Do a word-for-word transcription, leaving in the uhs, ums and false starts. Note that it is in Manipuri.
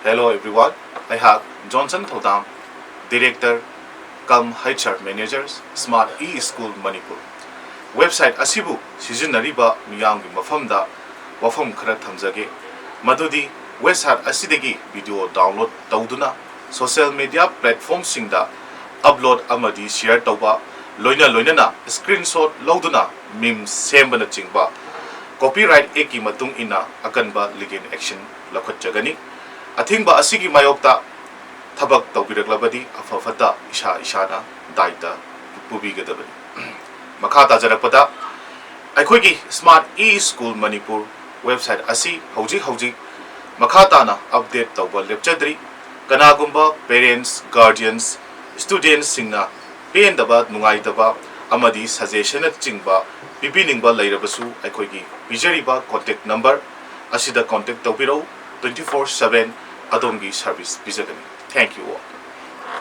Hello everyone, ꯑꯩꯍꯥꯛ ꯖꯣꯟꯁꯟ ꯊꯧꯗꯥꯝ, Director cum H R Manager, Smart E-School Manipur꯫ Website ꯑꯁꯤꯕꯨ ꯁꯤꯖꯤꯟꯅꯔꯤꯕ ꯃꯤꯌꯥꯝꯒꯤ ꯃꯐꯝꯗ ꯋꯥꯐꯝ ꯈꯔ ꯊꯝꯖꯒꯦ, ꯃꯗꯨꯗꯤ website ꯑꯁꯤꯗꯒꯤ video download ꯇꯧꯗꯨꯅ social media platformꯁꯤꯡꯗ upload ꯑꯃꯗꯤ share ꯇꯧꯕ, ꯂꯣꯏꯅ ꯂꯣꯏꯅꯅ screenshot ꯂꯧꯗꯨꯅ memes ꯁꯦꯝꯕꯅꯆꯤꯡꯕ Copyright Actꯀꯤ ꯃꯇꯨꯡ ꯏꯟꯅ ꯑꯀꯟꯕ legal action ꯂꯧꯈꯠꯆꯒꯅꯤ꯫ ꯑꯊꯤꯡꯕ ꯑꯁꯤꯒꯤ ꯃꯥꯌꯣꯛꯇ ꯊꯕꯛ ꯇꯧꯕꯤꯔꯛꯂꯕꯗꯤ ꯑꯐ ꯐꯠꯇ ꯏꯁꯥ ꯏꯁꯥꯅ ꯗꯥꯏꯇ ꯄꯨꯕꯤꯒꯗꯕꯅꯤ꯫ ꯃꯈꯥ ꯇꯥꯖꯔꯛꯄꯗ, ꯑꯩꯈꯣꯏꯒꯤ Smart E-School Manipur website ꯑꯁꯤ ꯍꯧꯖꯤꯛ ꯍꯧꯖꯤꯛ ꯃꯈꯥ ꯇꯥꯅ update ꯇꯧꯕ ꯂꯦꯞꯆꯗ꯭ꯔꯤ꯫ ꯀꯅꯥꯒꯨꯝꯕ parents, guardians, studentꯁꯤꯡꯅ ꯄꯦꯟꯗꯕ, ꯅꯨꯡꯉꯥꯏꯇꯕ ꯑꯃꯗꯤ suggestionꯅꯆꯤꯡꯕ ꯄꯤꯕꯤꯅꯤꯡꯕ ꯂꯩꯔꯕꯁꯨ ꯑꯩꯈꯣꯏꯒꯤ ꯄꯤꯖꯔꯤꯕ contact number ꯑꯁꯤꯗ contact ꯇꯧꯕꯤꯔꯛꯎ꯫ Twenty four seven ꯑꯗꯣꯝꯒꯤ service ꯄꯤꯖꯒꯅꯤ꯫ Thank you all.